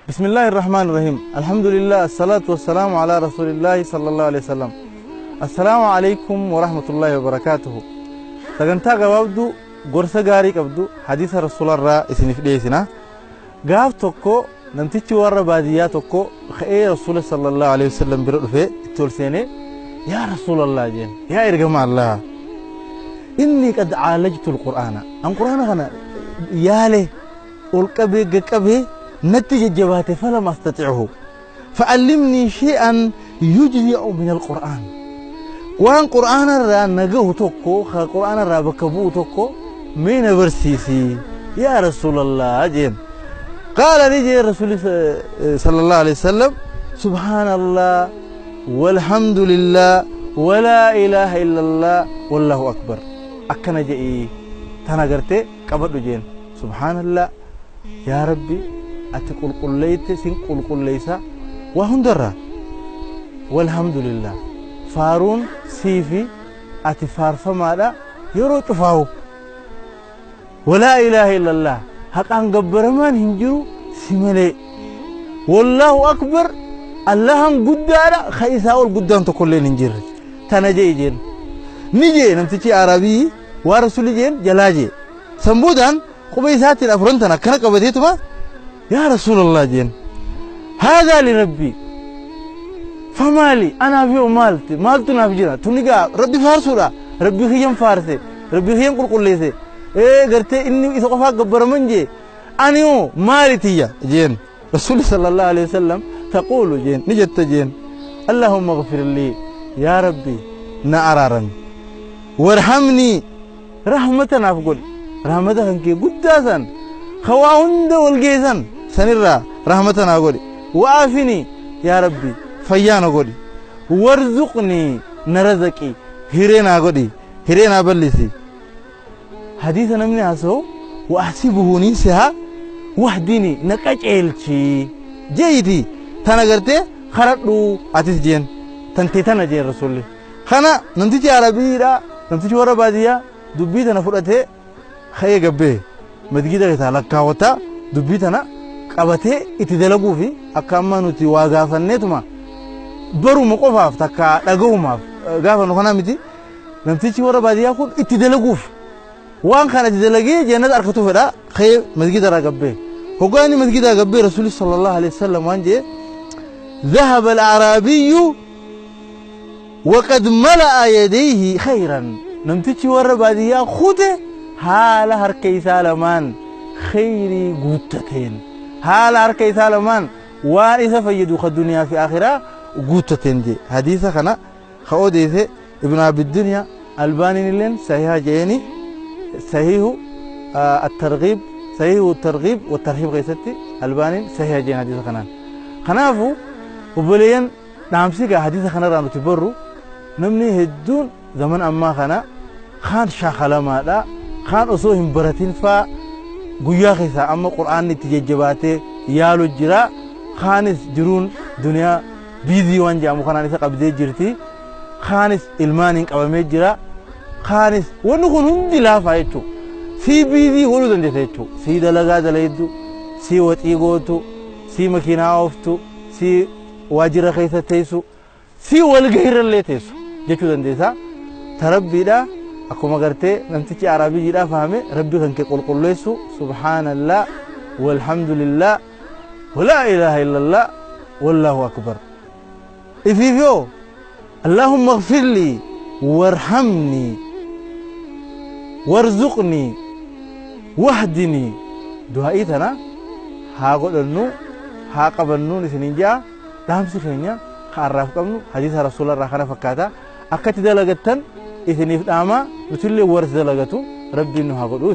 بسم الله الرحمن الرحيم. الحمد لله، الصلاة والسلام على رسول الله صلى الله عليه وسلم. السلام عليكم ورحمة الله وبركاته. Sagantaa gabaabduu gorsa gaarii qabdu hadiisa rasuularraa isiniif dhiyeessina. Gaaf tokko namtichi warra baadiyyaa tokko ka'ee rasuula sallallahu alaihi wasallam bira dhufee itti ol seenee, "Yaa rasuulallah," jeen, "yaa ergama Allah, inni qad caalajtu alqur'aana, an qur'aana kana yaale, ol qabee gaqqabee natti jajjabaate, falam astatichu, fa'allimnii shay'an yujzi'u min alqur'aan, waan qur'aana irraa nagahu tokko, ka qur'aana irraa bakka bu'u tokko mee na barsiisi, yaa rasuulallah," jeen. قال لي الرسول صلى الله عليه وسلم: "سبحان الله والحمد لله ولا إله إلا الله والله أكبر." Akkana je'ii tana gartee qabadhu jeen. "Subhaan Allah, yaa Rabbi, ati qulqulleeyte, sin qulqulleeysa waa hundarraa. Walhamdulillah, faaruun siifi, ati faarfamaadha yeroo cufaawu. Walaa ilaaha illallah, haqaan gabbaramaan hin jiru si malee. Wallaahu akbar, Allahan guddaadha, ka isaa ol guddaan tokkolleen hin jirre." Tana je'i jeen. Ni jee namtichi Arabii waa rasuli jeen jalaa jee. San boodaan quba isaatiin afuran tana akkana qabateetuma, "Yaa rasuulallah," jeen, "هذا لربي فمالي anaaf yoo maalti maaltu naaf jira? Tuni gaa rabbi faarsuudha, rabbi kiyyan faarse, rabbi kiyyan qulqulleesse, ee gartee inni isa qofaa gabbaraman jee, ani hoo maali tiyya?" jeen. Rasuli sallallahu alaihi wasallam, "تقول," jeen, ni jetta jeen, "اللهم اغفر لي, yaa rabbi na araarami, وارحمني, rahmata naaf godhi, rahmata kan kee guddaa san ka waa hunda wal geessan sanirraa rahmata naa godhi, وعافني, yaa rabbi fayyaa na godhi, وارزقني, na razaqi, hiree naa godhi, hiree naa bal'isi." Hadiisa namni haasa'u, "وأحسبه," niin seha, "واهدني," na qaceelchi jeeyiti, tana gartee karadhu atis jeen, tantee tana jeen rasulli. Kana namtichi Arabiidha, namtichi warra baadiyyaa dubbii tana fudhatee ka'ee gabbee masgida keessaa lakkaawwataa dubbii tana qabatee itti dalaguu fi akka amma nuti waa gaafanneetuma baruma qofaaf takka dhagahumaaf gaafannu kana miti. Namtichi warra baadiyyaa kun itti dalaguuf, waan kana itti dalagee jannata argatu fedha. Ka'ee masgida irraa gabbee. Hoggaa inni masgida gabbee, rasuulli sallallahu alaihi wasallam waan jee: "ذهب الأعرابي وقد ملأ يديه خيرا." Namtichi warra baadiyyaa kute haala harka isaa lamaan khayrii guuttateen, haala harka isaa lamaan waan isa fayyadu ka duniyaa fi akhiraa guuttateen je. Hadiisa kana ka odeesse Ibn Abiddunya, Albaaniin illeen sahiha jeeni, sahihu الترغيب, صحيح الترغيب والترهيب keessatti Albaaniin sahiha jeen hadiisa kanaan. Kanaafu obboleeyyan, dhaamsi gaa hadiisa kanarraa nuti barru, namni hedduun zaman ammaa kana kaan shaakalamaadha, kaan osoo hin baratin faa guyyaa keessaa amma qur'aanni itti jajjabaatee yaalu jira, kaanis jiruun duniyaa busy waan jedhamu kanaan isa qabdee jirti, kaanis ilmaaniin qabamee jira, kaanis wanni kun hundi laafaa jechuu. Sii busy godhuu dandeessa jechuu, sii dalagaa dalaydu, sii waxii gootu, sii makiinaa ooftu, sii waajjira keessa teessu, sii walgahiirrallee teessu jechuu dandeessa. Tarabbiidha akkuma gartee namtichi Arabiyyiidha fahame, rabbi kan kee qulqulleessu, "Subhaanallah walhamdulillah ولا إله إلا الله والله أكبر." Ifiif yoo "اللهم اغفر لي وارحمني وارزقني واهدني," du'aa'ii tana haa godhannu, haa qabannuun isiniin jaa. Dhaamsi keenya ka arraaf qabnu hadiisa rasuularraa kana fakkaata. Akkatti dalagattan isiniif dhaamaa, nutillee warra dalagatu rabbiin nu haa godhu.